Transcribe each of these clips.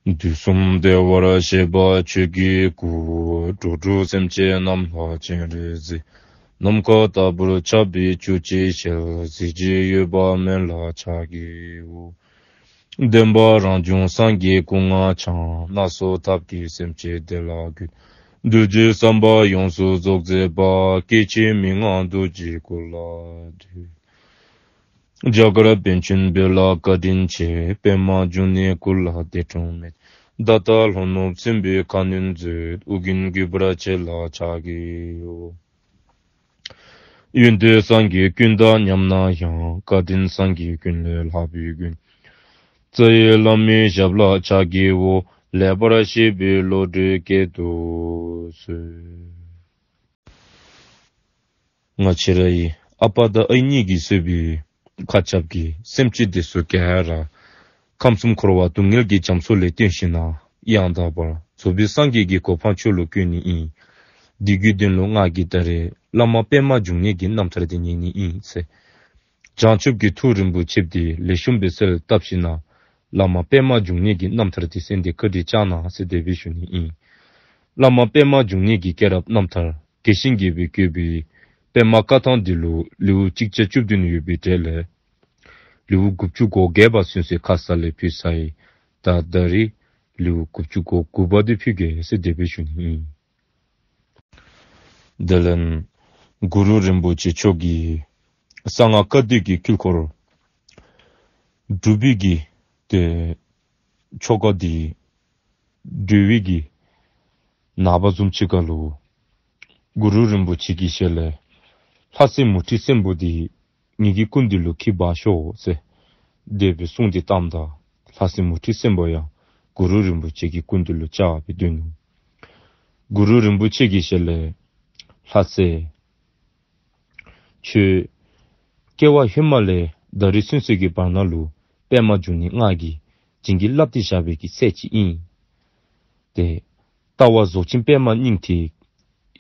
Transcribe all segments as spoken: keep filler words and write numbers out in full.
དུས་གསུམ་བདེ་བར་གཤེགས་པ་ཆོས་ཀྱི་སྐུ། འགྲོ་དྲུག་སེམས་ཅན་རྣམས་ལ་སྤྱན་རས་གཟིགས། ནམ་མཁའ་ལྟ་བུར་ཁྱབ་པའི་བཅུ་གཅིག་ཞལ། གཟི་བརྗིད་གཡོ་བ་མེད་ལ་ཕྱག་བགྱིའོ། བདེན་པ་རང་བྱུང་སངས་རྒྱས་སྐུ་ལྔ་འཆང་། སྣ་ཚོགས་ཐབས་ཀྱིས་སེམས་ཅན་བདེ་ལ་འགོད། གདུལ་བྱའི་བསམ་པ་ཡོངས་སུ་རྫོགས་མཛད་པ། སྐྱེ་འཆི་མི་མངའ་རྡོ་རྗེའི་སྐུ་ལ་འདུད། རྒྱ་གར་པཎ་ཆེན་བོད་ལ་བཀའ་དྲིན་ཆེ། པདྨ་འབྱུང་གནས་སྐུ་ལ་འདས་གྲོངས་མེད། ད་ལྟ་ལྷོ་ནུབ་སྲིན་པོའི་ཁ་གནོན་མཛད། ཨོ་རྒྱན་གུས་པར་ཁྱེད་ལ་ཕྱག་བགྱིའོ། ཡོན་ཏན་སངས་རྒྱས་ཀུན་དང་མཉམ་ན་ཡང་། བཀའ་དྲིན་སངས་རྒྱས་ཀུན་ལས་ལྷག་པའི་མགོན། རྩ་བའི་བླ་མའི་ཞབས་ལ་ཕྱག་བགྱིའོ། ལེགས་པར་བཤད་པའི་བློ་གྲོས་བསྐྱེད་དུ་གསོལ། ང་བཅས་རའི་ཨ་པ་དང་ཨའི་གཉིས་ཀྱིས་གཙོས་པའི་མཁའ་ཁྱབ་ཀྱི་སེམས་ཅན་དེ་ཚུ་ག་ར་ཁམས་གསུམ་འཁོར་བ་སྡུག་བསྔལ་གྱི་རྒྱ་མཚོ་ལས་བཏོན་ཞིནམ་ལས་ཡང་དག་པར་རྫོགས་པའི་སངས་རྒྱས་ཀྱི་གོ་འཕང་མཆོག་ལུ་བཀོད་ནི་ཨིན། དེ་གི་དོན་ལུ་ང་གིས་ད་རེས་བླ་མ་པདྨ་འབྱུང་གནས་ཀྱི་རྣམ་ཐར་དེ་ཉན་ནི་ཨིན་ཟེར། བྱང་ཆུབ་ཀྱི་ཐུགས་རིན་པོ་ཆེ་དེ་ལེགས་ཤོམ་སྦེ་གསལ་བཏབ་ཞིནམ་ལས་བླ་མ་པདྨ་འབྱུང་གནས་ཀྱི་རྣམ་ཐར་དེ་གསན་ཏེ་བཀའ་དྲིན་བསྐྱང་གནང་ཟེར་དེ་སྦེ་ཞུ་ནི་ཨིན། བླ་མ་པདྨ་འབྱུང་གནས་ཀྱི་སྐྱེས་རབས་རྣམ་ཐར་རྒྱས་ཤིང་རྒྱས་པར་བཀོད་པའི་པདྨ་བཀའ་ཐང་འདི་ལུ་ལེའུ་གཅིག་བརྒྱ་བཅུ་བདུན་ཡོད་པའི་གྲས་ལས་ལེའུ་དགུ་བཅུ་གོ་བརྒྱད་པ་ཚུན་ཚོད་ཁ་ཙ་ལས་ཕུལ་ཚར་ཡི། ད་ད་རེས་ལེའུ་དགུ་བཅུ་གོ་དགུ་པ་དེ་ཕུལ་གེ་ཟེར་དེ་སྦེ་ཞུ་ནི་ཨིན། དེ་ལས་གུ་རུ་རིན་པོ་ཆེ་མཆོག་གིས་གསང་སྔགས་བཀའ་འདུས་ཀྱི་དཀྱིལ་འཁོར་སྒྲུབ་པའི་གི་ཏེ་ཆོ་ག་འདི་སྒྲུབ་པའི་གི་ནངས་པ་བཟུམ་ཅིག་ཁར་ལུ་གུ་རུ་རིན་པོ་ཆེ་གི་ཞལ་ལས་ལྷ་སྲས་མུ་ཁྲི་སྲིན་པོ་འདི་ངེ་གི་སྐུ་མདུན་ལུ་འཁྱིད་འབག་ཤོག་ཟེར་དེ་སྦེ་གསུངས་ཏེ་བཏངམ་ད་ལྷ་སྲས་མུ་ཁྲི་སྲིན་པོ་ཡང་གུ་རུ་རིན་པོ་ཆེ་གི་སྐུ་མདུན་ལུ་བཅར་སྦེ་འདུག་ནུག། གུ་རུ་རིན་པོ་ཆེ་གི་ཞལ་ལས་ལྷ་སྲས་ཁྱོད་སྐྱེ་བ་ཧེ་མ་ལས་ད་རེས་ཚུན་ཚོད་ཀྱི་བར་ན་ལུ་པདྨ་འབྱུང་གནས་ང་གིས་བྱིན་གྱིས་བརླབས་ཏེ་བཞག་པའི་གི་སྲས་ཅིག་ཨིན། ཏེ་ལྟ་བ་རྫོགས་ཆེན་པདྨ་སྙིང་ཐིག།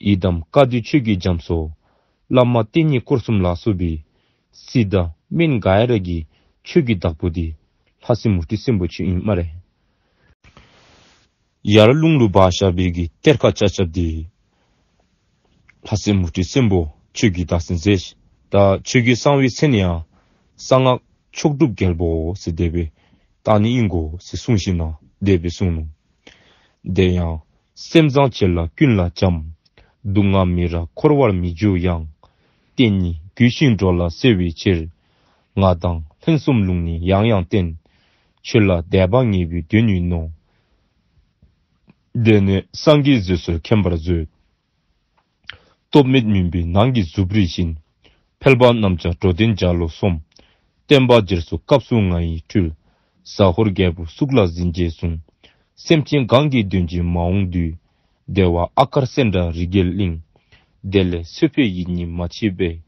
ཡི་དམ་བཀའ་འདུས་ཆོས་ཀྱི་རྒྱ་མཚོ། བླ་མ་བསྟེན་ནི་སྐོར་གསུམ་ལ་སོགས་པའི་སྲིད་དང་སྨན་ག་ར་གི་ཆོས་ཀྱི་བདག་པོ་འདི་ལྷ་སྲས་མུ་ཁྲི་སྲིན་པོ་ཁྱོད་ཨིན་སྨ་རེ། ཡར་ལུང་ལུ་འབག་བཞག་པའི་གི་གཏེར་ཁ་ཆ་ཁྱབ་འདི་ལྷ་སྲས་མུ་ཁྲི་སྲིན་པོ་ཁྱོད་ཀྱིས་བདག་འཛིན་མཛད། ད་ཁྱོད་ཀྱི་གསང་བའི་མཚན་ཡང་གསང་སྔགས་མཆོག་གྲུབ་རྒྱལ་པོ་ཟེར་དེ་སྦེ་བཏགས་ནི་ཨིན་གོ་ཟེར་གསུངས་ཞིནམ་ལས་དེ་སྦེ་གསུངས་ནུག། དེ་ཡང་སེམས་བཟང་བྱེད་ལ་ཀུན་ལ་བྱམས། སྡུག་བསྔལ་མི་རག་འཁོར་བར་མི་འགྱུར་ཡང་། བསྟེན་ནི་གུས་ཤིང་འགྲོ་ལ་གསོལ་བའི་ཕྱིར། ང་དང་ལྷན་གསུམ་ལུང་ནི་ཡང་ཡང་བསྟན། ཆོས་ལ་དད་པ་ངེས་པའི་དོན་ཡིན་ནོ། དེ་ནས་སངས་རྒྱས་བཟོད་གསོལ་མཁྱེན་པར་མཛོད། སྟོབས་མེད་མུན་པའི་ནང་གི་མཛུབ་རིས་བཞིན། ཕལ་པ་རྣམས་ཀྱང་འགྲོ་དོན་བྱ་ལོ་གསུམ། བསྟན་པ་རྒྱས་སོ་སྐབས་སུ་ང་ཡིས་སྤྲུལ། ཟ་ཧོར་རྒྱལ་པོ་གཙུག་ལག་གཟི་བརྗིད་བཟུང་། སེམས་ཅན་གང་གི་དོན་བྱེད་མ་འོངས་དུས། བདེ་བ་ཨ་དཀར་སེང་བྲག་རི་རྒྱལ་གླིང་། དེ་ལས་ཚེ་འཕོས་ཡིད་གཉིས་མ་མཆིས་པའི།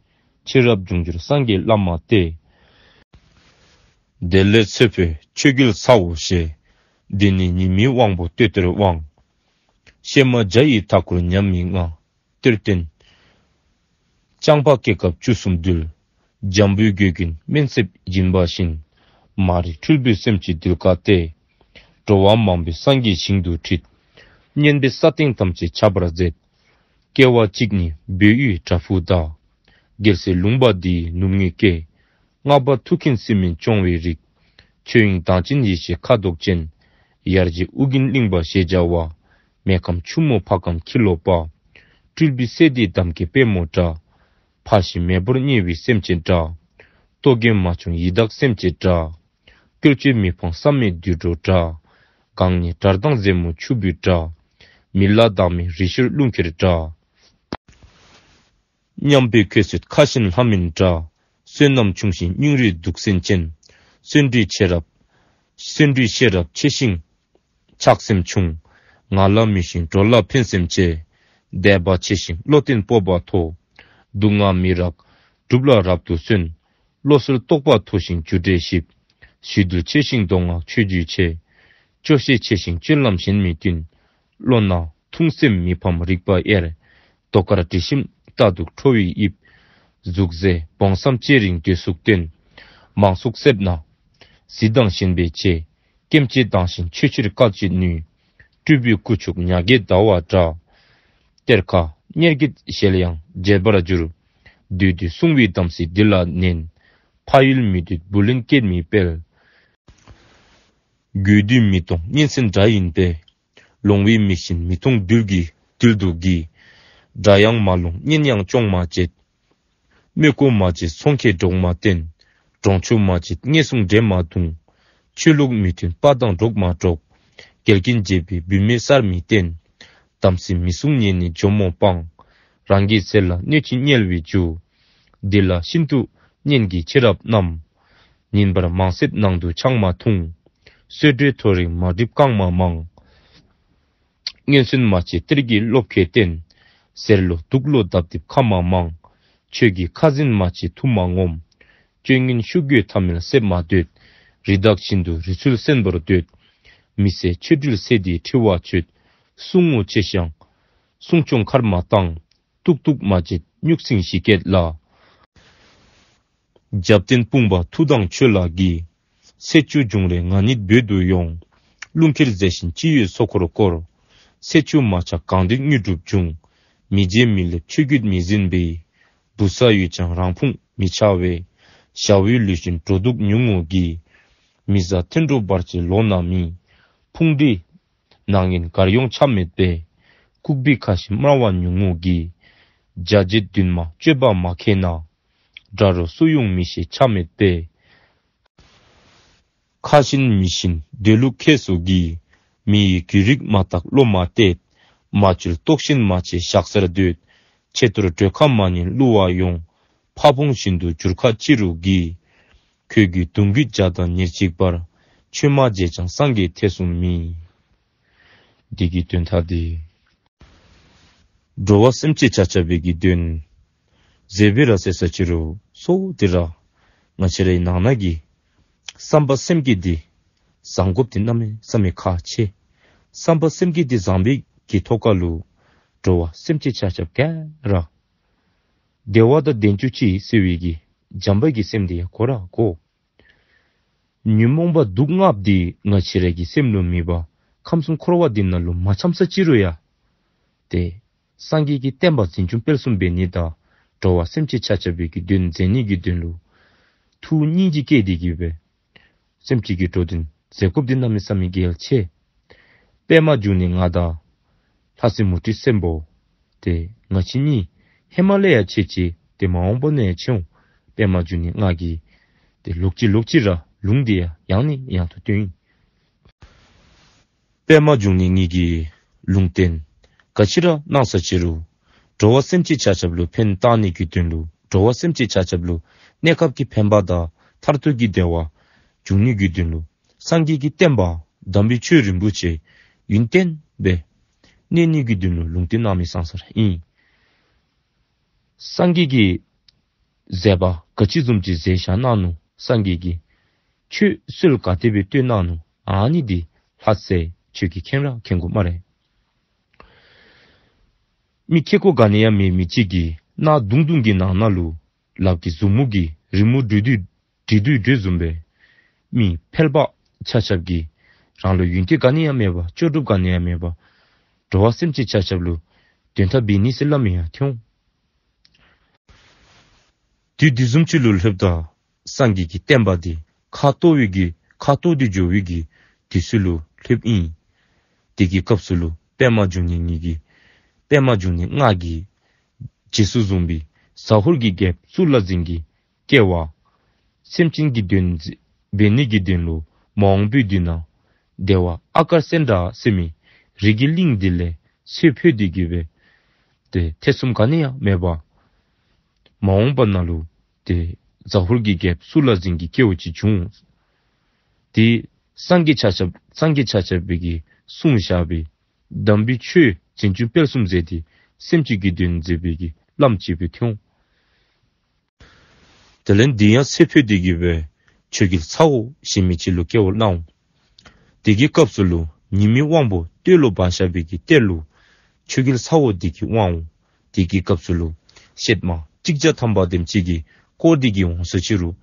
ཕྱི་རབས་འབྱུང་འགྱུར་སངས་རྒྱས་བླ་མ་སྟེ། དེ་ལས་ཚེ་འཕོས་ཆོས་རྒྱལ་ཚ་བོ་ཞེས། འདི་ནི་ཉི་མའི་དབང་པོ་སྟོད་གཏེར་དབང་། གཤེད་མ་བརྒྱ་ཡི་མཐའ་བསྐོར་ཉམས་མི་མངའ། གཏེར་སྟོན་སྤྱང་པ་སྐེ་བཀབ་བཅུ་གསུམ་འདུལ། འཇམ་པོའི་རྒྱུད་ཀྱི་སྨན་གསེབ་སྦྱིན་པ་བཞིན། མ་རིག་འཁྲུལ་པའི་སེམས་ཅན་འདུལ་དཀའ་སྟེ། འགྲོ་བ་མང་པོའི་སངས་རྒྱས་ཞིང་དུ་ཁྲིད། སྙན་པའི་ས་སྟེང་ཐམས་ཅད་ཁྱབ་པར་མཛད། སྐྱེ་བ་གཅིག་ནི་བོད་ཡུལ་བྲག་ཕུག་དང་། རྒྱལ་སྲས་ལུང་པ་འདིའི་ནུབ་ངོས་སྐྱེས། ལྔ་པ་མཐུ་མཁྱེན་སྲིད་མིན་སྐྱོང་བའི་རིགས། ཆོས་དབྱིངས་མདངས་ཅན་ཡེ་ཤེས་ཁ་དོག་ཅན། ཡར་རྗེ་ཨོ་རྒྱན་གླིང་པ་ཞེས་བྱ་བ། མེ་ཁམས་ཆུ་མོ་ཕ་ཁམས་ཁྱི་ལོ་པ། སྤྲུལ་པའི་སྲས་འདི་འདམ་སྐྱེས་དཔལ་མོ་འདྲ། ཕ་ཞིང་མེས་པོར་བརྙས་པའི་སེམས་ཅན་དགྲ། རྟོག་གེ་མ་བྱུང་ཡི་དྭགས་སེམས་ཅན་དགྲ། བཀོལ་སྤྱོད་མི་ཕམ་བསམ་མེད་དུད་འགྲོ་དགྲ། གང་ཉིད་དགྲར་ལྡང་རྩེ་མོ་ཆུ་བུར་འདྲ། མི་ལ་བདག་མེད་རི་ཤུར་རླུང་ཁྱེར་འདྲ། མཉམ་པའི་ཁྱད་ཚད་ཁ་ཞན་ལྷ་མིན་འདྲ། བསོད་ནམས་ཆུང་ཞིང་སྙིང་རུས་སྡུག་སྲན་ཅན། བརྩོན་འགྲུས་ཆེ་རབས། བརྩོན་འགྲུས་ཤེས་རབ་ཆེ་ཞིང་ཆགས་སེམས་ཆུང་། ང་ལ་མི་ཞེན་འགྲོ་ལ་ཕན་སེམས་ཆེ། དད་པ་ཆེ་ཞིང་བློ་བརྟན་སྤོབས་པ་མཐོ། སྡུག་བསྔལ་མི་རག་སྒྲུབ་ལ་རབ་ཏུ་བརྩོན། བློ་གསལ་རྟོགས་པ་མཐོ་ཞིང་རྒྱུ་འབྲས་ཞིབ། ཞི་དུལ་ཆེ་ཞིང་མདོ་སྔགས་ཆོས་བརྒྱུད་ཆེ། སྐྱོ་ཤས་ཆེ་ཞིང་སྤྱོད་ལམ་གཞན་མི་བསྟུན། བློ་སྣ་ཐུང་སེམས་མི་ཕམ་རིག་པ་གཡེར། རྡོ་དཀར་དྲི་ཞིམ་རྟ་དུག་ཁྲོ་བོའི་དབྱིབས། གཟུགས་མཛེས་བོང་སྲམ་ལྕེ་རིང་འདོད་སུག་སྟོན། མང་སུག་སེརཔོ་ནག་གཟི་མདངས་ཞན་པས་ཆེ། སྐེམ་བྱེད་དང་ཞིང་ཆོས་ཕྱིར་བསྐལ་བྱེད་ནུས། སྤྲུལ་པའི་སྐུ་མཆོག་ཉ་རྒོད་ཟླ་བ་འདྲ། གཏེར་ཁ་གཉེར་གྱི་ཞལ་ཡང་མཇལ་བར་འགྱུར། བདུད་འདུལ་སྲུང་བའི་དམ་སྲི་འདི་ལ་ནན། ཕ་ཡུལ་མི་འདོད་བུ་ལོན་སྐྱེད་མི་སྤེལ། དགོས་འདོད་མི་གཏོང་གཉན་སྲིན་དགྲ་ཡིན་པས། ལོང་བའི་མིག་བཞིན་མི་མཐོང་རྡུལ་གྱིས་རྡུལ་དུ་གི། དགྲ་ཡང་མ་ལོང་གཉེན་ཡང་སྐྱོང་མ་བྱེད། མི་དགོ་མ་བྱེད་ཚོང་ཁེ་འགྲོགས་མ་བསྟེན། གྲོང་ཆོག་མ་བྱེད་ངན་སོང་འདྲེན་མ་ལྟུང་། ཆོས་ལུགས་མི་མཐུན་དཔའ་དང་འགྲོགས་མ་འགྲོགས། འགལ་རྐྱེན་བྱེད་པའི་བུད་མེད་སར་མི་བསྟེན། དམ་སྲི་མི་སྲུང་ཉེས་ནི་འཇོམས་མོ་སྤང་། རང་གི་ཚེ་ལ་གནོད་ཅིང་དམྱལ་བའི་རྒྱུ། འདི་ལ་ཤིན་ཏུ་གཉེན་གྱི་ཕྱི་རབས་རྣམས། ཉིན་པར་མང་བསད་ནང་དུ་ཆང་མ་འཐུང་། གསོལ་མགྲོན་ཐོ་རེངས་མ་སྒྲིབ་རྐང་མ་མང་། ངན་སོང་མ་བྱེད་གཏེར་གྱི་བློ་ཁེ་བསྟེན། ཟེར་ལོ་དུག་ལོ་དབ་དབྱིབས་ཁ་མ་མང་། ཆོས་ཀྱི་ཁ་འཛིན་མ་བྱེད་ཐུབ་མ་ངོམས། སྤྱོད་ངན་ཤུགས་རྒོད་ཐ་མལ་སེལ་མ་འདོད། རི་དྭགས་བཞིན་དུ་རི་ཚུལ་གསན་པར་འདོད། མི་ཟད་ཆོ་འཕྲུལ་ཟད་དེ་འཁྲི་བ་ཆོད། སྲུང་ངོ་ཆེ་ཞིང་སྲུང་སྐྱོང་ཁར་མ་བཏང་། ཏུག་ཏུག་མ་བྱེད་སྨྱུག་སྲིང་ཞི་སྐད་ལ། རྒྱབ་རྟེན་དཔུང་པ་མཐུ་དང་ཆོས་ལ་གི། ཚེས་བཅུ་འབྱུང་རེ་ང་ཉིད་བོད་དུ་ཡོང་། རླུང་ཁྱེར་མཛད་བཞིན་སྤྱི་བོའི་སོ་འཁོར་བསྐོར། ཚེས་བཅུ་མ་ཆགས་གང་འདོད་དངོས་གྲུབ་འབྱུང་། མི་བརྗེད་མི་སླེབ་ཆོས་བརྒྱུད་མི་འཛིན་པའི། བུ་ཚ་ཡོད་ཀྱང་རང་ཕུང་མི་འཆའ་བའི། ཞ་བོའི་ལུས་བཞིན་འགྲོ་དུག་ཉུང་ངུ་གི། མི་བཟའ་འཐེན་འགྲོ་བར་ཆད་ལོ་ན་མི། ཕུང་འདྲེ་ནད་ངན་འགར་ཡོང་ཆ་མེད་པའི། ལྐུགས་པའི་ཁ་བཞིན་དམར་བ་ཉུང་ངུ་གི། བརྒྱ་བྱེད་བདུན་མ་སྤྱོད་པ་མ་མཁས་ན། དགྲ་རུ་སུ་ཡོང་མི་ཤེས་ཆ་མེད་པའི། ཁ་བཞིན་མི་བཞིན་འདོད་ལུགས་མཁས་སོ་གི། མི་ཡི་རྒྱུད་རིགས་མ་དག་བློ་མ་གཏད། མ་བཅོལ་རྟོགས་ཞེན་མ་བྱེད་བཞག་སར་སྡོད། ཆེ་མཐོར་གྲོས་ཁ་མ་ཉན་བསླུ་བ་ཡོང་། ཕ་བོང་བཞིན་དུ་འགྱུར་ཁ་ཅི་རུ་གི། ཁྱོད་ཀྱི་གདུང་རྒྱུད་བྱ་དང་ཉེར་གཅིག་པར། ཆོས་མ་བྱས་ཀྱང་སངས་རྒྱས་ཐེ་ཚོམ་མེད། འདི་གི་དོན་དག་འདི། འགྲོ་བ་སེམས་ཅན་ཆ་ཁྱབ་པའི་གི་དོན་མཛད་པའི་ར་ཟེར་ས་ཅི་རུ་སོ་འདི་ར་ང་བཅས་རའི་ནང་ན་གི་བསམ་པ་སེམས་བསྐྱེད་འདི་བཟང་དགོཔ་འདི་གནམ་མེད་ས་མེད་ཁག་ཆེ། བསམ་པ་སེམས་བསྐྱེད་འདི་བཟང་པའི་གི་ཐོག་ཁ་ལུ་འགྲོ་བ་སེམས་ཅན་ཆ་ཁྱབ་ག་ར་བདེ་བ་དང་ལྡན་བཅུག་ཅིག་ཟེར་བའི་གི་བྱམས་པ་གི་སེམས་འདི་ཡང་དགོ་ར་དགོ། ཉོན་མོངས་པ་དུག་ལྔ་འདི་ང་བཅས་ར་གི་སེམས་ལུ་མེད་པར་ཁམས་གསུམ་འཁོར་བ་འདི་ནང་ལུ་མ་འཁྱམས་ས་ཅི་རུ་ཡང་། ཏེ་སངས་རྒྱས་ཀྱི་བསྟན་པ་འཛིན་སྐྱོང་སྤེལ་གསུམ་འབད་ནི་དང་འགྲོ་བ་སེམས་ཅན་ཆ་ཁྱབ་པའི་གི་དོན་མཛད་ནི་གི་དོན་ལུ་ཐུགས་སྙིང་རྗེ་བསྐྱེད་དེ་གི་སྦེ་སེམས་ཅན་གྱི་འགྲོ་དོན་མཛད་དགོཔ་འདི་གནམ་མེད་ས་མེད་གལ་ཆེ། པདྨ་འབྱུང་གནས་ང་དང་ལྷ་སྲིན་མུ་ཏྲ་སྲིན་པོ་ཏེ་ང་བཅས་གཉིས་ཧེ་མ་ལས་ཡང་ཕྱད་ཅི། ཏེ་མ་འོངས་པ་ནང་ཡང་ཕྱད་འོང་། པདྨ་འབྱུང་གནས་ང་གིས་ཏེ་ལོག་ཅི་ལོག་ཅི་ར་ལུང་འདི་ཡང་ཡང་ནས་ཡང་དུ་བཏོན་ཡི། པདྨ་འབྱུང་གནས་ངེ་གི་ལུང་བསྟན་ག་ཅི་ར་གནང་ས་ཅི་རུ་འགྲོ་བ་སེམས་ཅན་ཆ་ཁྱབ་ལུ་ཕན་བཏགས་ནི་གི་དོན་ལུ་འགྲོ་བ་སེམས་ཅན་ཆ་ཁྱབ་ལུ་གནས་སྐབས་ཀྱི་ཕན་པ་དང་མཐར་ཐུག་གི་བདེ་བ་འབྱུང་ནི་གི་དོན་ལུ་སངས་རྒྱས་ཀྱི་བསྟན་པ་དམ་པའི་ཆོས་རིན་པོ་ཆེ་ཡུན་བརྟན་སྦེ་གནས་ནི་གི་དོན་ལུ་ལུང་བསྟན་གནང་མི་ཙང་ཙ་ར་ཨིན། སངས་རྒྱས་ཀྱི་མཛད་པ་ག་ཅི་བཟུམ་ཅིག་མཛད་བཞག་གནང་ནུག། སངས་རྒྱས་ཀྱིས་ཆོས་སྲོལ་ག་དེ་སྦེ་བཏོད་གནང་ནུག། ཨ་ནི་འདི་ལྷ་སྲས་ཁྱོད་ཀྱིས་མཁྱེན་ར་མཁྱེན་དགོ་སྨ་རེ། མི་ཁེ་ཀོ་ག་ནི་ཡང་མེད་མི་ཅིག་གིས་གནག་དུང་དུང་གི་ནང་ན་ལུ་ལགཔ་གིས་མཛུབ་མོ་གིས་རི་མོ་འབྲི་དོ་འབྲི་དོ་འབྲི་བཟུམ་སྦེ་མི་ཕལ་པ་ཆ་ཁྱབ་ཀྱིས་རང་ལུ་ཡོན་ཏན་ག་ནི་ཡང་མེད་པར་ལྕོགས་གྲུབ་ག་ནི་ཡང་མེད་པར་འགྲོ་བ་སེམས་ཅན་ཆ་ཁྱབ་ལུ་དོན་དག་འབད་ནི་ཟེར་སླབ་མི་ཡང་ཐོན་འོང་། དུས་འདི་བཟུམ་ཅིག་ལུ་ལྷོདཔ་ད་སངས་རྒྱས་ཀྱི་བསྟན་པ་འདི་ཁ་ལྟོ་བའི་གི་ཁ་ལྟོ་སྟེ་འགྱོ་བའི་གི་དུས་ཚོད་ལུ་ལྷོདཔ་ཨིན། དེ་གི་སྐབས་སུ་ལུ་པདྨ་འབྱུང་གནས་ངེ་གི་པདྨ་འབྱུང་གནས་ང་གིས་རྗེས་སུ་བཟུང་བའི་ཟ་ཧོར་གྱི་རྒྱལཔོ་གཙུག་ལག་འཛིན་གྱི་སྐྱེ་བ་སེམས་ཅན་གྱི་དོན་འབད་ནི་གི་དོན་ལུ་མ་འོངས་པའི་དུས་ན་བདེ་བ་ཨ་ཀར་སེན་དྲ་ཟེར་མི་རི་གི་གླིང་འདི་ལས་ཚེ་འཕོས་ཏེ་གི་སྦེ་ཏེ་ཐེ་ཚོམ་ག་ནི་ཡང་མེད་པར་མ་འོངས་པ་ནང་ལུ་ཏེ་ཟ་ཧོར་གྱི་རྒྱལཔོ་གཙུག་ལག་འཛིན་གྱི་སྐྱེ་བ་ཅིག་འབྱུང་། ཏེ་སངས་རྒྱས་ཆ་ཁྱབ་སངས་རྒྱས་ཆ་ཁྱབ་པའི་གིས་གསུངས་བཞག་པའི་དམ་པའི་ཆོས་འཛིན་སྐྱོང་སྤེལ་གསུམ་མཛད་དེ་སེམས་ཅན་གྱི་དོན་མཛད་པའི་གི་བླམ་ཅིག་སྦེ་ཐོན་འོང་། དེ་ལས་འདི་ཡང་ཚེ་འཕོས་ཏེ་གི་སྦེ་ཆོས་རྒྱལ་ཚ་བོ་ཟེར་མི་ཅིག་ལུ་སྐྱེ་བ་བླངས་འོང་། དེ་གི་སྐབས་སུ་ལུ་ཉི་མའི་དབང་པོ་སྟོད་ལུ་འབར་བཞག་པའི་གི་གཏེར་ལུ་ཆོས་རྒྱལ་ཚ་བོ་འདི་གིས་དབང་འོང་། དེ་གི་སྐབས་སུ་ལུ་སྲས་མ་གཅིག་བརྒྱ་ཐམ་པ་དེམ་ཅིག་གིས་བསྐོར་ཏེ་གི་འོང་ས་ཅི་རུང་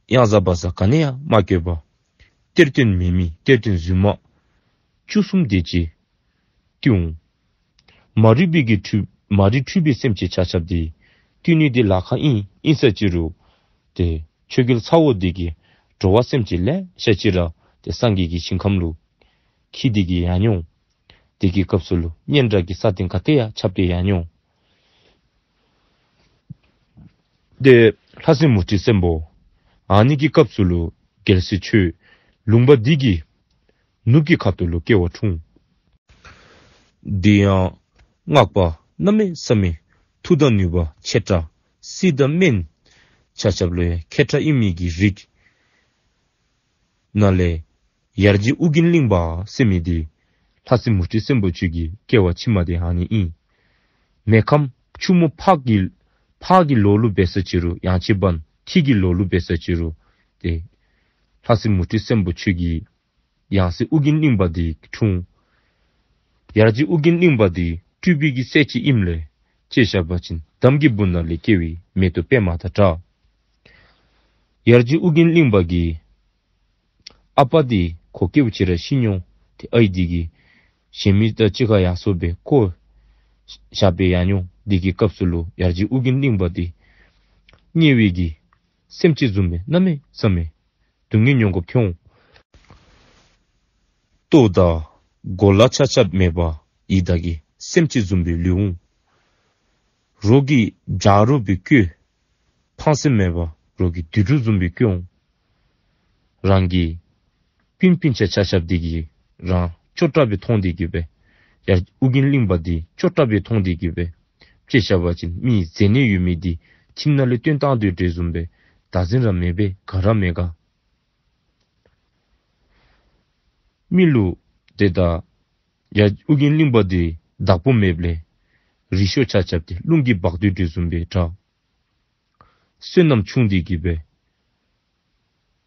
གཡང་ཟ་བ་ཟ་ག་ནི་ཡང་མ་བཀོད་པར་ གཏེར་སྟོན་མེད་མི་གཏེར་སྟོན་རྫུན་མ་བཅུ་གསུམ་དེ་ཅིག་བཏུལ་འོང་། མ་རིག་པའི་གི་འཁྲུལ་མ་རིག་འཁྲུལ་པའི་སེམས་ཅན་ཆ་ཁྱབ་དེ་བཏུལ་ནི་དེ་ལཱ་ཁག་ཨིན། ཨིན་ས་ཅི་རུང་ཏེ་ཆོས་རྒྱལ་ཚ་བོ་དེ་གིས་འགྲོ་བ་སེམས་ཅན་ལེ་ཤ་ཅིག་ར་ཏེ་སངས་རྒྱས་ཀྱི་ཞིང་ཁམས་ལུ་འཁྱིད་དེ་གི་ཡར་འོང་། དེ་གི་སྐབས་སུ་ལུ་སྙན་གྲགས་ཀྱི་ས་སྟེང་ག་ཏེ་ཡང་ཁྱབ་སྟེ་ཡར་འོང་། ཏེ་ལྷ་སྲིན་མུ་ཁྲི་སྲིན་པོ་ཨ་ནི་གི་སྐབས་སུ་ལུ་རྒྱལ་སྲིད་ཆོས་ལུང་པ་འདི་གི་ནུབ་ཀྱི་ཁ་ཐུག་ལུ་སྐྱེ་བ་འཁྲུངས། དེ་ཡང་སྔགས་པ་གནམ་མེད་ས་མེད་མཐུ་དང་ནུས་པ་ཆེ་དྲགས། སྲིད་དང་སྨན་ཆ་ཁྱབ་ལུ་ཡང་མཁས་དྲགས་ཨིན་མི་གི་རིགས་ནང་ལས་ཡར་རྗེ་ཨོ་རྒྱན་གླིང་པ་ཟེར་མི་འདི་ལྷ་སྲིན་མུ་ཁྲི་སྲིན་པོ་ཁྱོད་ཀྱི་སྐྱེ་བ་ཕྱི་མ་འདི་ཨ་ནི་ཨིན། མེ་ཁམས་ཆུ་མོ་ཕག་གི་ཕག་གི་ལོ་ལུ་འབད་ས་ཅི་རུང་ཡང་ཅིན་བན་ཁྱི་གི་ལོ་ལུ་འབད་ས་ཅི་རུང་ཏེ་ལྷ་སྲིན་མུ་ཁྲི་སྲིན་པོ་ཁྱོད་ཀྱི་ཡང་སྲིད་ཨོ་རྒྱན་གླིང་པ་འདི་འཁྲུངས། ཡར་རྗེ་ཨོ་རྒྱན་གླིང་པ་འདི་སྤྲུལ་པའི་གི་སྲས་ཅིག་ཨིནམ་ལས་ཅིག་བཤད་པ་ཅིན་འདམ་གྱི་སྦུག་ན་ལས་སྐྱེ་བའི་མེ་ཏོག་པདྨ་དང་འདྲ། ཡར་རྗེ་ཨོ་རྒྱན་གླིང་པ་གི་ཨ་པ་འདི་ཁོ་སྐྱེ་བ་ཅིག་ར་ཤི་འོང་། ཏེ་ཨའི་འདི་གིས་གཞན་མི་དང་གཅིག་ཁར་ཡར་སོ་སྦེ་བཀོ་བཞག་སྦེ་ཡར་འོང་། དེ་གི་སྐབས་སུ་ལུ་ཡར་རྗེ་ཨོ་རྒྱན་གླིང་པ་འདི་དམྱལ་བའི་གི་སེམས་ཅན་བཟུམ་སྦེ་གནམ་མེད་ས་མེད་སྡུག་བསྔལ་མྱོང་དགོཔ་ཐོན་འོང་། ལྟོ་དང་གོ་ལ་ཆ་ཁྱབ་མེད་པར་ཡི་དྭགས་ཀྱི་སེམས་ཅན་བཟུམ་སྦེ་ལུས་འོང་། རོགས་ཀྱིས་ཇ་རོ་སྦེ་བསྐོལ། ཕངས་སེམས་མེད་པར་རོགས་ཀྱིས་དུད་འགྲོ་བཟུམ་སྦེ་བསྐོལ་འོང་། རང་གི་སྤུན་སྤུན་ཆ་ཆ་ཁྱབ་འདི་གིས་རང་སྐྱོ་དྲགས་སྦེ་མཐོང་སྟེ་གི་སྦེ་ཡར་ཨོ་རྒྱན་གླིང་པ་འདི་སྐྱོ་དྲགས་སྦེ་མཐོང་སྟེ་གི་སྦེ་ཅིག་བཤད་པ་ཅིན་མི་ཟེར་ནི་ཡོད་མི་འདི་ཁྱིམ་ནང་ལས་བཏོན་བཏང་དོ་འདྲཝ་བཟུམ་སྦེ་བདག་འཛིན་ར་མེད་པས་ག་ར་མེད་ག། མི་ལུ་ཏེ་ད་ཡར་ཨོ་རྒྱན་གླིང་པ་འདི་བདག་པོ་མེདཔ་ལས་རི་ཤོ་ཆ་ཁྱབ་འདི་རླུང་གིས་འབག་སྡོད་དོ་བཟུམ་སྦེ་དྲག། བསོད་ནམས་ཆུང་སྟེ་གི་སྦེ་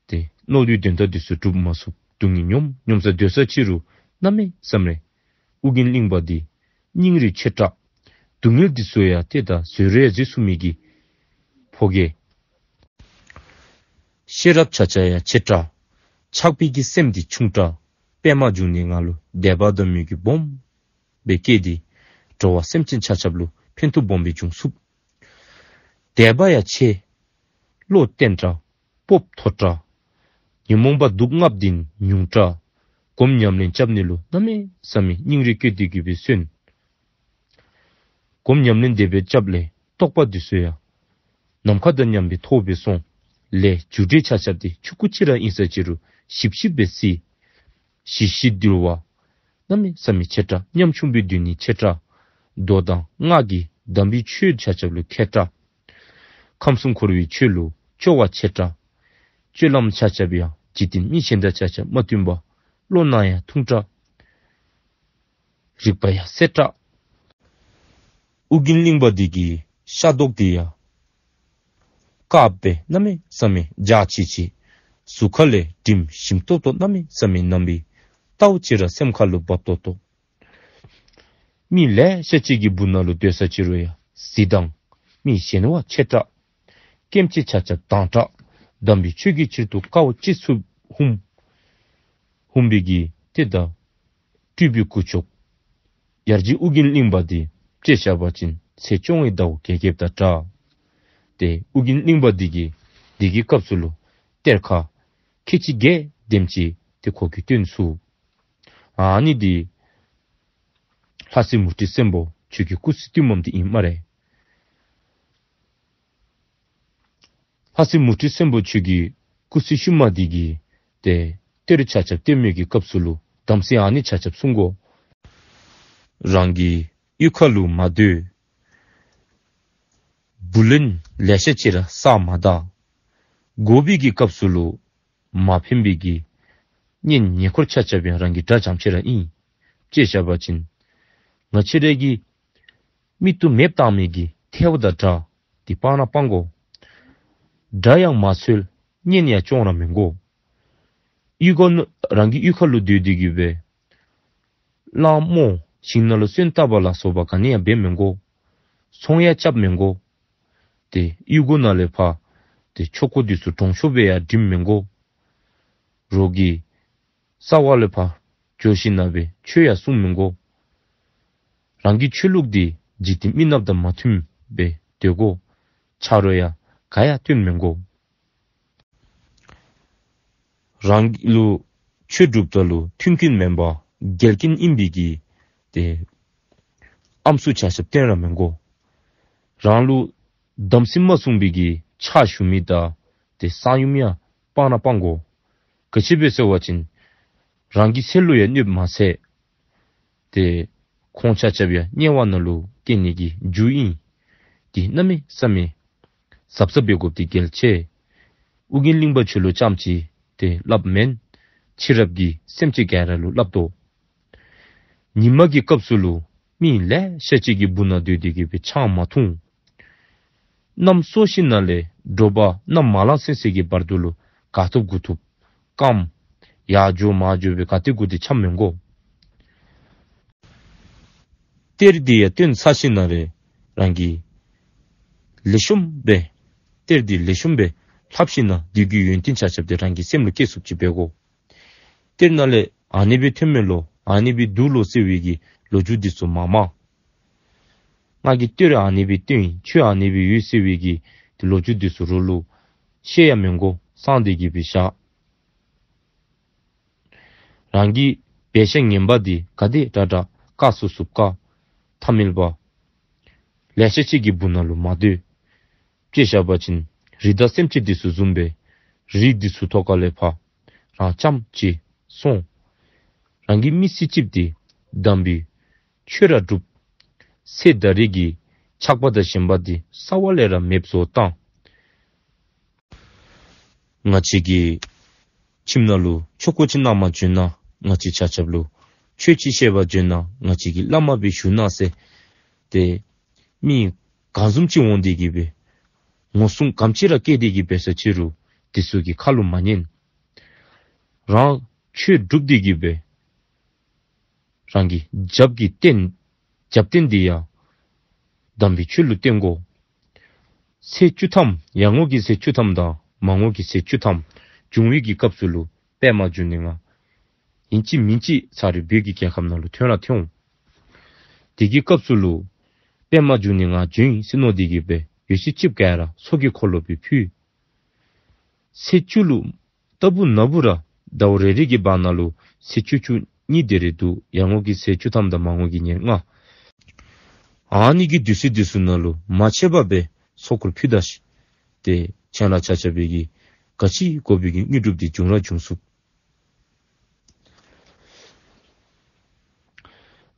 ཏེ་མནོ་དོན་དོན་དག་འདི་ཚུ་འགྲུབ་མ་ཚུགས། སྡུག་བསྔལ་མྱོང་མྱོང་ས་སྡོད་ས་ཅི་རུང་གནམ་མེད་ས་མེད་ཨོ་རྒྱན་གླིང་པ་འདི་སྙིང་རུས་ཆེ་དྲགས། སྡུག་བསྔལ་འདི་ཚུ་ཡང་ཏེ་ད་བཟོད་རུང་བཟོད་ཚུགས་མི་གི་ཕོ་རྒྱས། ཤེས་རབ་ཆ་ཁྱབ་ཡང་ཆེ་དྲགས། ཆགས་པའི་གི་སེམས་འདི་ཆུང་དྲགས། པདྨ་འབྱུང་གནས་ང་ལུ་དད་པ་དང་མོས་གུས་སྦོམ་སྦེ་བསྐྱེད་དེ་འགྲོ་བ་སེམས་ཅན་ཆ་ཁྱབ་ལུ་ཕན་ཐོགས་སྦོམ་སྦེ་འབྱུང་ཚུགས། དད་པ་ཡང་ཆེ། བློ་བརྟན་དྲགས། སྤོབས་མཐོ་དྲགས། ཉོན་མོངས་པ་དུག་ལྔ་འདི་ཉུང་དྲགས། སྒོམ་ཉམས་ལེན་རྐྱབ་ནི་ལུ་གནམ་མེད་ས་མེད་སྙིང་རུས་བསྐྱེད་དེ་གི་སྦེ་བརྩོན། སྒོམ་ཉམས་ལེན་དེ་སྦེ་རྐྱབ་ལས་རྟོགས་པ་འདི་ཚུ་ཡང་ནམ་མཁའ་དང་མཉམ་པའི་མཐོ་སྦེ་སོང་། ལས་རྒྱུ་འབྲས་ཆ་ཁྱབ་འདི་ཆུང་ཀུ་ཅིག་ར་ཨིན་ས་ཅི་རུང་ཞིབ་ཞིབ་སྦེ་གཟིགས། ཞི་ཞི་དུལ་བ་གནམ་མེད་ས་མེད་ཆེ་དྲགས། ཉམ་ཆུང་སྦེ་སྡོད་ནི་ཆེ་དྲགས། མདོ་དང་སྔགས་ཀྱི་དམ་པའི་ཆོས་ཆ་ཁྱབ་ལུ་མཁས་དྲགས། ཁམས་གསུམ་འཁོར་བའི་ཆོས་ལུ་སྐྱོ་བ་ཆེ་དྲགས། སྤྱོད་ལམ་ཆ་ཁྱབ་ཡང་འཇིག་རྟེན་མི་གཞན་དང་ཆ་ཁྱབ་མ་མཐུན་པ། བློ་སྣ་ཡང་ཐུང་དྲགས། རིག་པ་ཡང་གསལ་དྲགས། ཨོ་རྒྱན་གླིང་པ་འདི་གི་ཤ་མདོག་འདི་ཡང་དཀརཔོ་སྦེ་གནམ་མེད་ས་མེད་འཇའ་ཆི་ཆི། གཟུགས་ཁ་ལས་དྲིམ་ཞིམ་ཏོག་ཏོ་གནམ་མེད་ས་མེད་མནམ་པའི་ལྟཝ་ཅིག་ར་སེམས་ཁ་ལུ་འབབ་ཏོག་ཏོ། མི་ལེ་ཤ་ཅིག་གི་སྦུག་ན་ལུ་སྡོད་ས་ཅི་རུང་ཡང་གཟི་མདངས་མི་གཞན་བ་ཆེ་དྲགས། སྐྱེ་མཆེད་ཆ་ཁྱབ་དྭངས་དྲགས། དམ་པའི་ཆོས་ཀྱི་ཕྱིར་དུ་དཀའ་བ་སྤྱད་ཚུགསཔ་ཧུམ་ཧུམ་པའི་གི་ཏེ་ད་སྤྲུལ་པའི་སྐུ་མཆོག་ཡར་རྗེ་ཨོ་རྒྱན་གླིང་པ་འདི་ཅིག་བཤད་པ་ཅིན་ཚེས་བཅོ་ལྔའི་ཟླཝ་གེགས་བརྒྱད་དང་འདྲ། ཏེ་ཨོ་རྒྱན་གླིང་པ་འདི་གིས་འདི་གི་སྐབས་སུ་ལུ་གཏེར་ཁ་ཁལ་གཅིག་བརྒྱད་དེམ་ཅིག་ཏེ་ཁོ་གིས་བཏོན་ཚུགས། ཨ་ནི་འདི་ལྷ་སྲིན་མུ་ཁྲི་སྲིན་པོ་ཁྱོད་ཀྱི་སྐུ་ཚེ་དུས་མམ་འདི་ཨིན་སྨ་རེ། ལྷ་སྲིན་མུ་ཁྲི་སྲིན་པོ་ཁྱོད་ཀྱི་སྐུ་ཚེ་ཤུལ་མ་འདི་གི་ཏེ་གཏེར་ཆ་ཁྱབ་གཏེར་མོ་གི་སྐབས་སུ་ལུ་དམ་ཚིག་ཨ་ནི་ཆ་ཁྱབ་བསྲུང་དགོ། རང་གི་གཡུས་ཁ་ལུ་མ་སྡོད། བུ་ལོན་ལེ་ཤ་ཅིག་ར་བསགས་མ་ད། དགོ་པའི་གི་སྐབས་སུ་ལུ་མ་ཕན་པའི་གི་གཉེན་ཉེ་འཁོར་ཆ་ཁྱབ་ཡང་རང་གི་དགྲ་རྐྱངམ་ཅིག་ར་ཨིན། ཅིག་བཤད་པ་ཅིན་ང་བཅས་ར་གི་མིག་ཏོ་མེདཔ་བཏང་མི་གི་ཐལཝ་དང་འདྲ། འདི་སྤང་ར་སྤང་དགོ། དགྲ་ཡང་མ་འཚོལ། གཉེན་ཡང་སྐྱོང་ར་མི་དགོ། གཡུས་སྒོ་ན་རང་གི་གཡུས་ཁ་ལུ་སྡོད་དེ་གི་སྦེ་གླང་རྨོ་ཞིང་ནང་ལུ་སོན་བཏབ་པ་ལ་སོགས་པ་ག་ནི་ཡང་འབད་མི་དགོ། ཚོང་ཡང་རྐྱབ་མི་དགོ། ཏེ་གཡུས་སྒོ་ནང་ལས་ཕར་ཏེ་ཆོས་སྐོར་འདི་ཚུ་གྲོང་ཆོག་སྦེ་ཡང་འགྲིམ་མི་དགོ། རོགས་ཀྱི་ རྩ་བ་ལས་ཕར་འགྱོ་ཞིནམ་ལས་ཆོས་ཡང་གསུང་མི་དགོ། རང་གི་ཆོས་ལུགས་འདི་འཇིག་རྟེན་མི་ནགཔ་དང་མ་མཐུནམ་སྦེ་སྡོད་དགོ། ཆ་རོགས་ཡང་ག་ཡང་བསྟེན་མི་དགོ། རང་ལུ་ཆོས་སྒྲུབ་ད་ལུ་མཐུན་རྐྱེན་མེན་པར་འགལ་རྐྱེན་ཨིན་པའི་གི་ཏེ་ཨམ་སྲུ་ཆ་ཁྱབ་བསྟེན་ར་མི་དགོ། རང་ལུ་དམ་སྲི་མ་བསྲུང་པའི་གི་ཕྱག་ཞུ་མི་དང་ཏེ་གསང་ཡུམ་ཡང་སྤང་ར་སྤང་དགོ། ག་ཅི་སྦེ་ཟེར་བ་ཅིན་རང་གི་སྲོག་ལུ་ཡང་གནོདཔ་མ་ཚད། ཏེ་ཁོང་ཆ་ཁྱབ་ཡང་དམྱལ་བ་ནང་ལུ་སྐྱེ་ནི་གི་རྒྱུ་ཨིན། ཏེ་གནམ་མེད་ས་མེད་གཟབ་གཟབ་འབད་དགོཔ་འདི་གལ་ཆེ། ཨོ་རྒྱན་གླིང་པ་ཁྱོད་ལུ་རྐྱངམ་གཅིག་ཏེ་སླབ་མེན། ཕྱི་རབས་ཀྱི་སེམས་ཅན་ག་ར་ལུ་སླབ་དོ། ཉིན་མ་གི་སྐབས་སུ་ལུ་མི་ལེ་ཤ་ཅིག་གི་སྦུག་ན་སྡོད་དེ་གི་སྦེ་ཆང་མ་འཐུང་། གནམ་སྲོ་ཞིནམ་ལས་དྲོ་པ་གནམ་མ་ལངས་ཚུན་ཚོད་ཀྱི་བར་དུ་ལུ་ག་ཐུབ་གུ་ཐུབ་སྐམ། ཡར་འགྱོ་མར་འགྱོ་སྦེ་ག་ཏེ་གུ་ཏེ་འཁྱམ་མི་དགོ། གཏེར་འདི་ཡང་བཏོན་ཚར་ཞིནམ་ལས་རང་གིས་ལེགས་ཤོམ་སྦེ་གཏེར་འདི་ལེགས་ཤོམ་སྦེ་ལྷབ་ཞིནམ་ལས་འདི་གི་ཡོན་ཏན་ཆ་ཁྱབ་འདི་རང་གི་སེམས་ལུ་སྐྱེ་ཚུགསཔ་ཅིག་འབད་དགོ། གཏེར་ནང་ལས་ཨ་ནི་སྦེ་ཐོན་མས་ལོ་ཨ་ནི་སྦེ་འདུག་ལོ་ཟེར་བའི་གི་ལོ་རྒྱུས་འདི་ཚུ་མ་མང་། ང་གིས་གཏེར་ཨ་ནི་སྦེ་བཏོན་ཡི་ཆོས་ཨ་ནི་སྦེ་ཡོད་ཟེར་བའི་གི་ཏེ་ལོ་རྒྱུས་འདི་ཚུ་རོགས་ལུ་བཤད་ཡང་མི་དགོ། གསང་སྟེ་གི་སྦེ་བཞག། རང་གི་འབད་བཞག་ངན་པ་འདི་ག་དེ་དྲག་དྲག་བཀག་ཚུགས་ཚུགས་བཀག། ཐ་མལ་པ་ལེ་ཤ་ཅིག་གི་སྦུག་ན་ལུ་མ་སྡོད། དཔེ་བཞག་པ་ཅིན་རི་དྭགས་སེམས་ཅན་འདི་ཚུ་བཟུམ་སྦེ་རི་འདི་ཚུ་ཐོག་ཁ་ལས་ཕར་རང་རྐྱངམ་གཅིག་སོང་། རང་གི་མི་སེར་གཅིགཔོ་འདི་དམ་པའི་ཆོས་ར་སྒྲུབ། ཚེ་ད་རེས་ཀྱི་ཆགས་པ་དང་ཞེན་པ་འདི་རྩ་བ་ལས་ར་མེདཔ་བཟོ་བཏང་། ང་བཅས་ཀྱི་ཁྱིམ་ནང་ལུ་ཆོ་ག་ཅིག་གནང་པར་འབྱོན་ན་ང་བཅས་ཆ་ཁྱབ་ལུ་ཆོས་ཅིག་བཤད་པར་འབྱོན་ན་ང་བཅས་ཀྱི་བླ་མ་སྦེ་བཞུགས་གནང་ཟེར། ཏེ་མི་གང་བཟུམ་ཅིག་འོང་སྟེ་གི་སྦེ་ངོ་སྲུང་ག་ཅི་ར་བསྐྱེད་དེ་གི་སྦེ་ས་ཅི་རུང་དེ་ཚུ་གི་ཁ་ལུ་མ་ཉན། རང་ཆོས་སྒྲུབ་སྟེ་གི་སྦེ་རང་གི་རྒྱབ་ཀྱི་རྟེན་རྒྱབ་རྟེན་འདི་ཡང་དམ་པའི་ཆོས་ལུ་བརྟེན་དགོ། ཚེ་བཅུ་ཐམ་ཡར་ངོ་གི་ཚེ་བཅུ་ཐམ་དང་མར་ངོ་གི་ཚེ་བཅུ་ཐམ་འབྱུང་བའི་གི་སྐབས་སུ་ལུ་པདྨ་འབྱུང་གནས་ང་ཨིན་ཅི་མིན་ཅི་ཚར་རེ་བོད་ཀྱི་རྒྱལ་ཁབ་ནང་ལུ་ཐོན་ར་ཐོན་འོང་། དེ་གི་སྐབས་སུ་ལུ་པདྨ་འབྱུང་གནས་ང་འབྱོན་ཡི་ཟེར་མནོ་སྟེ་གི་སྦེ་ཡོད་ཚད་ཅིག་ག་ར་ཚོགས་ཀྱི་འཁོར་ལོ་སྦེ་ཕུལ། ཚེ་བཅུ་ལུ་ལྟ་བུ་ན་བུ་ར་ཟླཝ་རེ་རེ་གི་བར་ན་ལུ་ཚེ་བཅུ་བཅུ་གཉིས་དེ་རེ་འདུག། ཡར་ངོ་གི་ཚེ་བཅུ་ཐམ་དང་མར་ངོ་གི་ཉེར་ལྔ། ཨ་ནི་གི་དུས་ཚོད་དེ་ཚུ་ནང་ལུ་མ་ཆད་པར་སྦེ་ཚོགས་འཁོར་ཕུལ་ད་ཤིག། ཏེ་ཁྱེད་ར་ཆ་ཁྱབ་ཀྱིས་ག་ཅི་དགོ་པའི་གི་དངོས་གྲུབ་འདི་འབྱུང་ར་འབྱུང་ཚུགས།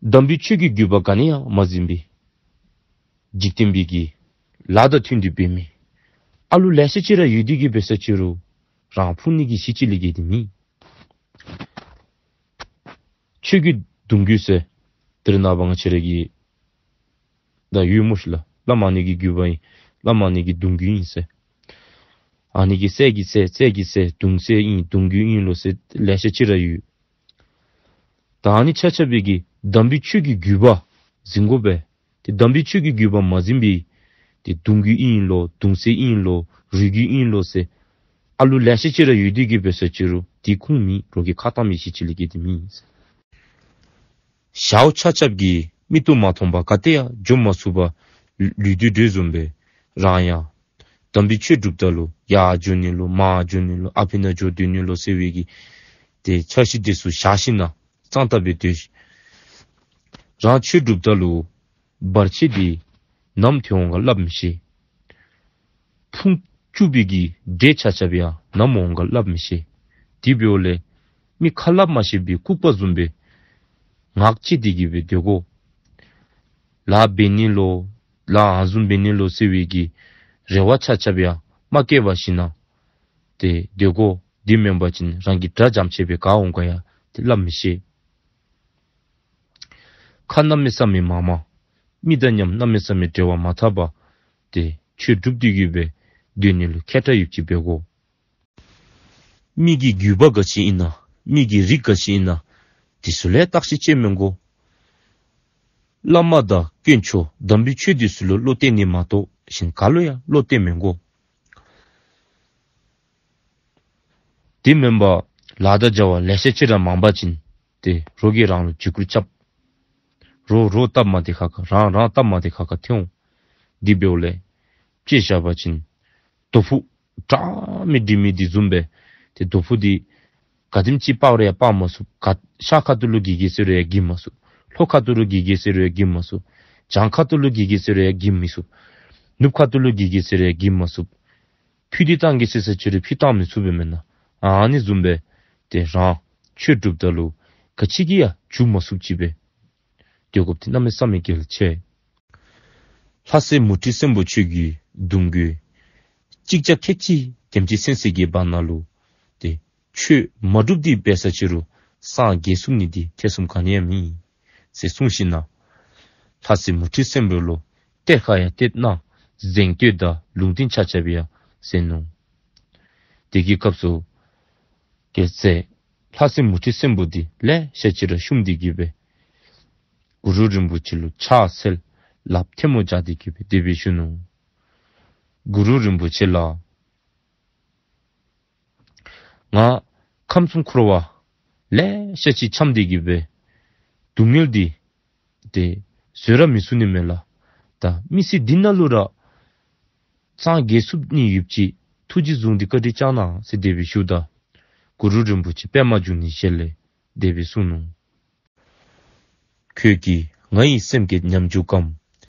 དམ་པའི་ཆོས་ཀྱི་བརྒྱུད་པ་ག་ནི་ཡང་མ་འཛིན་པའི་འཇིག་རྟེན་པའི་གི་ལཱ་དང་མཐུན་ཏེ་འབད་མི་ཨ་ལུ་ལེ་ཤ་ཅིག་ར་ཡོད་དེ་གི་སྦེ་ས་ཅི་རུང་རང་ཕུང་ནི་གི་གཞི་ཅིག་ལས་བརྒལ་ཏེ་མེད། ཆོས་ཀྱི་གདུང་རྒྱུད་ཟེར་དེ་རེ་ནངས་པ་ང་བཅས་ར་གི་ད་ཡོད་སྨོ་ཤིག་ལགས། བླ་མ་ཨ་ནི་གི་བརྒྱུད་པ་ཨིན། བླ་མ་ཨ་ནི་གི་གདུང་རྒྱུད་ཨིན་ཟེར། ཨ་ནི་གི་སྲས་ཀྱི་སྲས་སྲས་ཀྱི་སྲས་གདུང་སྲས་ཨིན་གདུང་རྒྱུད་ཨིན་ལོ་ཟེར་ལེ་ཤ་ཅིག་ར་ཡོད། ད་ཨ་ནི་ཆ་ཁྱབ་ཀྱིས་དམ་པའི་ཆོས་ཀྱི་བརྒྱུད་པ་འཛིན་དགོ་པས། ཏེ་དམ་པའི་ཆོས་ཀྱི་བརྒྱུད་པ་མ་འཛིན་པའི་ཏེ་གདུང་རྒྱུད་ཨིན་ལོ་གདུང་སྲས་ཨིན་ལོ་རུས་རྒྱུད་ཨིན་ལོ་ཟེར་ཨ་ལུ་ལེ་ཤ་ཅིག་ར་ཡོད་དེ་གི་སྦེ་ས་ཅི་རུང་དེ་ཁུངས་མེད། རོགས་ཀྱི་ཁ་གཏམ་མི་ཤེས་ཅི་ལས་བརྒལ་ཏེ་མེད། ཞའོ་ཆ་ཁྱབ་ཀྱིས་མིག་ཏོ་མ་མཐོང་པར་ག་ཏེ་ཡང་འགྱོ་མ་ཚུགས་པར་ལུས་ཏེ་སྡོད་བཟུམ་སྦེ་རང་ཡང་དམ་པའི་ཆོས་སྒྲུབ་ད་ལུ་ཡར་འགྱོ་ནི་ལོ་མར་འགྱོ་ནི་ལོ་ཨ་ཕི་ནང་འགྱོ་སྡོད་ནི་ལོ་ཟེར་བའི་གི་ཏེ་འཆར་གཞི་དེ་ཚུ་བཞག་ཞིནམ་ལས་གཙང་དག་སྦེ་སྡོད། རང་ཆོས་སྒྲུབ་ད་ལུ་བར་ཆད་འདི་ནམ་ཐོན་འོང་ག་སླབ་མི་ཤེས། ཕུང་བཅུག་པའི་གི་འདྲེ་ཆ་ཁྱབ་ཡང་ནམ་འོང་ག་སླབ་མི་ཤེས། དེ་འབདཝ་ལས་མི་ཁ་སླབ་མ་ཤེས་པའི་ལྐུགས་པ་བཟུམ་སྦེ་ངག་བཅད་དེ་གི་སྦེ་སྡོད་དགོ། ལཱ་འབད་ནི་ལོ་ལཱ་ཨ་བཟུམ་འབད་ནི་ལོ་ཟེར་བའི་གི་རེ་བ་ཆ་ཁྱབ་ཡང་མ་བསྐྱེད་པར་ཞིནམ་ལས་ཏེ་སྡོད་དགོ། དེ་མེན་པ་ཅིན་རང་གི་དགྲ་འཇམ་ཆེ་སྦེ་ག་འོང་ག་ཡང་ཏེ་སླབ་མི་ཤེས། ཁ་གནམ་མེད་ས་མེད་མ་མང་། མི་དང་མཉམ་གནམ་མེད་ས་མེད་འབྲེལ་བ་མ་འཐབ་པར་ཏེ་ཆོས་སྒྲུབ་སྡོད་ཀྱི་སྦེ་སྡོད་ནི་ལུ་མཁས་དྲགས་ཡོདཔ་ཅིག་འབད་དགོ། མི་གི་བརྒྱུད་པ་ག་ཅི་ཨིན་ན་མི་གི་རིགས་ག་ཅི་ཨིན་ན་དེ་ཚུ་ལས་བརྟག་ཞིབ་བྱེད་མི་དགོ། བླ་མ་དང་དཀོན་མཆོག་དམ་པའི་ཆོས་དེ་ཚུ་ལུ་བློ་གཏད་ནི་མ་གཏོགས་གཞན་ག་ལུ་ཡང་བློ་གཏད་མི་དགོ། དེ་མེན་པར་ ལཱ་དང་བྱ་བ་ལེ་ཤ་ཅིག་ར་མང་པ་ཅིན་ཏེ་རོགས་ཀྱིས་རང་ལུ་འཇིགས་སྐུལ་རྐྱབ། རོགས་རོགས་སྟབས་མ་བདེ་ཁག་ཁ་རང་རང་སྟབས་མ་བདེ་ཁག་ཁ་ཐོན་འོང་། དེ་འབདཝ་ལས་དཔྱེ་བཞག་པ་ཅིན་རྡོ་ཕུག་དྲག་མི་འདྲིས་མི་འདི་བཟུམ་སྦེ་ཏེ་རྡོ་ཕུག་འདི་ག་དེམ་ཅིག་སྤར་རུང་ཡང་སྤར་མ་ཚུགས། ག་ཤར་ཁ་ཐུག་ལུ་འགྱེལ་འགྱེལ་ཟེར་རུང་ཡང་འགྱེལ་མ་ཚུགས། ལྷོ་ཁ་ཐུག་ལུ་འགྱེལ་འགྱེལ་ཟེར་རུང་ཡང་འགྱེལ་མ་ཚུགས། བྱང་ཁ་ཐུག་ལུ་འགྱེལ་འགྱེལ་ཟེར་རུང་ཡང་འགྱེལ་མི་ཚུགས། ནུབ་ཁ་ཐུག་ལུ་འགྱེལ་འགྱེལ་ཟེར་རུང་ཡང་འགྱེལ་མ་ཚུགས། ཕུད་འདི་བཏང་གེ་ཟེར་ས་ཅིག་རུང་ཕུད་བཏང་མི་ཚུགས་པས་མེན་ན། ཨ་ནི་བཟུམ་སྦེ་ཏེ་རང་ཆོས་སྒྲུབ་ད་ལུ་ག་ཅི་གིས་ཡང་འཇུག་མ་ཚུགསཔ་ཅིག་སྦེ་སྡོད་དགོཔ་འདི་གནམ་མེད་ས་མེད་གལ་ཆེ། ལྷ་སྲས་མུ་ཁྲི་སྲིན་པོ་ཁྱོད་ཀྱི་གདུང་བརྒྱུད་ཅིག་ཅར་ཁལ་གཅིག་དེམ་ཅིག་གསན་ས་གི་བར་ན་ལུ་ཏེ་ཆོས་མ་སྒྲུབ་སྟེ་འབད་ས་ཅིག་རུང་སངས་རྒྱས་ཚུགས་ནི་འདི་ཐེ་ཚོམ་ག་ནི་ཡང་མེད་ཟེར་གསུངས་ཞིནམ་ལས་ལྷ་སྲས་མུ་ཁྲི་སྲིན་པོ་ལུ་གཏེར་ཁ་ཡང་གཏེར་གནང་། གཟེངས་བསྟོད་དང་ལུང་བསྟན་ཆ་ཁྱབ་ཡང་མཛད་ནུག། དེ་གི་སྐབས་སུ་གེ་སར་ལྷ་སྲས་མུ་ཁྲི་སྲིན་པོ་འདི་ལེ་ཤ་ཅིག་ར་བཤུམས་ཏེ་གི་སྦེ་གུ་རུ་རིན་པོ་ཆེ་ལུ་ཕྱག་འཚལ་ལགཔ་ཐལ་མོ་སྦྱར་ཏེ་གི་སྦེ་དེ་སྦེ་ཞུ་ནུག། གུ་རུ་རིན་པོ་ཆེ་ལགས། ང་ཁམས་གསུམ་འཁོར་བ་ལེ་ཤ་ཅིག་འཁྱམས་ཏེ་གི་སྦེ་སྡུག་བསྔལ་འདི་ཏེ་བཟོད་ར་མི་ཚུགས་ནི་མས་ལགས། ད་མི་ཚེ་འདི་ནང་ལུ་ར་སངས་རྒྱས་ཚུགས་ནི་ཡོདཔ་ཅིག་ཐུགས་རྗེ་བཟུང་སྟེ་བཀའ་དྲིན་བསྐྱང་གནང་ཟེར་དེ་སྦེ་ཞུཝ་ད་གུ་རུ་རིན་པོ་ཆེ་པདྨ་འབྱུང་གནས་ཞལ་ལས་དེ་སྦེ་གསུངས་ནུག། ཁྱོད་ཀྱིས་ང་ཡི་སེམས་བསྐྱེད་ཉམས་འགྱུར་གམ།